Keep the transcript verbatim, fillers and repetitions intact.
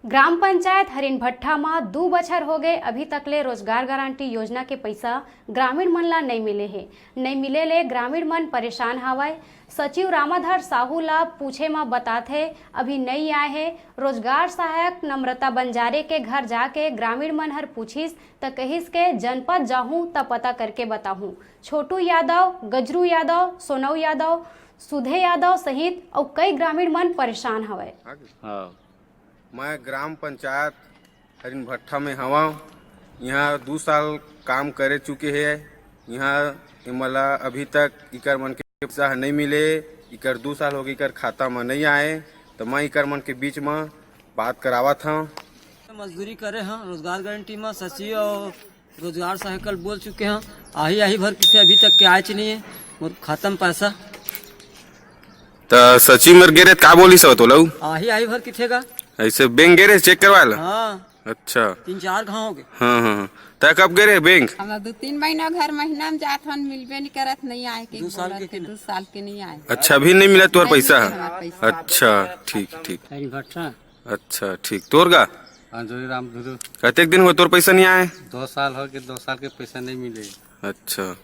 ग्राम पंचायत हरिन भट्ठा म दू बछर हो गए, अभी तक ले रोजगार गारंटी योजना के पइसा ग्रामीण मन ला नइ मिले हे। नइ मिले ले ग्रामीण मन परेशान हावय। सचिव रामाधर साहू ला पूछे म बताथे, अभी नइ आए हे। रोजगार सहायक नम्रता बंजारे के घर जाके ग्रामीण मन हर पूछिस, त कहिस के जनपद जाहूं त पता करके बताहूं। छोटू यादव, गजरू यादव, सोनऊ यादव, सुधे यादव सहित अउ कई ग्रामीण मन परेशान हवय। हाँ। मैं ग्राम पंचायत हरिन भट्ठा में हवं। यहाँ दू साल काम करे चुके हे। यहाँ एमला अभी तक इकर मन के पैसा ह नहीं मिले। इकर दू साल हो गए, इकर खाता में नहीं आए, तो मैं इकर मन के बीच में बात करावत हूँ। मजदूरी करे हं रोजगार गारंटी में, सचिव और रोजगार सहायक ल बोल चुके हं। आही आही भर किसे अभी तक के आयच नहीं है मोर खाता में पैसा। त सचिव मेर गे रहे त का बोलिस हव तोला उ? आही आही भर किथे गा। ऐसे बैंक गे रहे चेक करवाए ला? हाँ। अच्छा। तीन चार घाव हो गए। हाँ, हाँ, हाँ। त कब गे रहे बैंक? हम दो तीन महीना घर महीना में जात हन, मिलबे नहीं करत, नहीं आए के दू साल के बोलत हे, कि ना? दू साल के नहीं आए। अच्छा, अभी नहीं मिला तोर नहीं पैसा? मिले हमार पैसा। अच्छा, ठीक, ठीक। हरिन भट्ठा। अच्छा, ठीक। तोर गा? अंजोरी राम धुरू। कतेक दिन हो तोर पैसा नहीं आए? दो साल हो गए, दो साल के पैसा नहीं मिले। अच्छा।